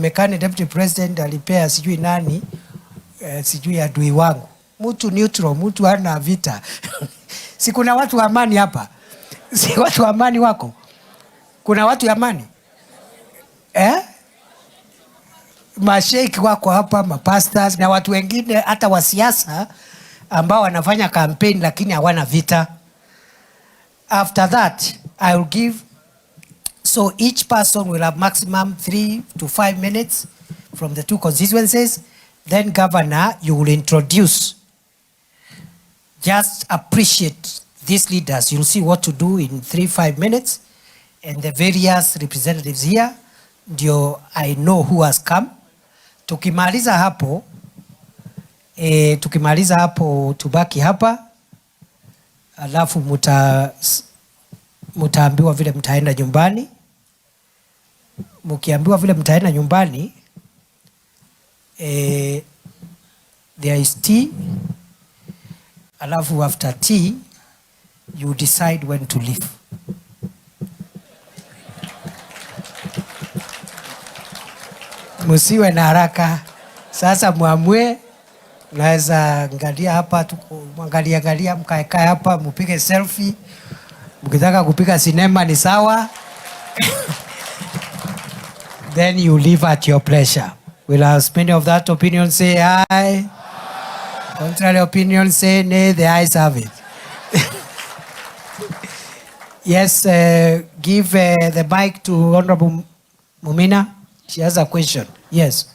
Isemekane deputy president alipea sijui nani, sijui adui wangu. Mtu neutral, mtu hana vita. Si kuna watu wa amani hapa? Si watu wa amani wako? Kuna watu wa amani? Eh? Masheikh wako hapa, mapastors na watu wengine hata wa siasa ambao wanafanya campaign lakini hawana vita. After that, I will give, so each person will have maximum 3 to 5 minutes from the two constituencies. Then governor, you will introduce. Just appreciate these leaders. You'll see what to do in 3-5 minutes. And the various representatives here, ndio I know who has come. Tukimaliza hapo, tubaki hapa, alafu mutaambiwa vile mtaenda nyumbani. Mkiambiwa vile mtaenda nyumbani, there is tea. Alafu after tea, you decide when to leave. Musiwe na haraka. Sasa muamue, naweza angalia hapa tu, mwangalia angalia, mkae kae hapa, mupige selfie. Mkitaka kupiga sinema ni sawa. Then you leave at your pleasure. Will as many of that opinion say aye? Contrary opinion say nay, the ayes have it. Yes, give the mic to Honorable Mumina. She has a question. Yes.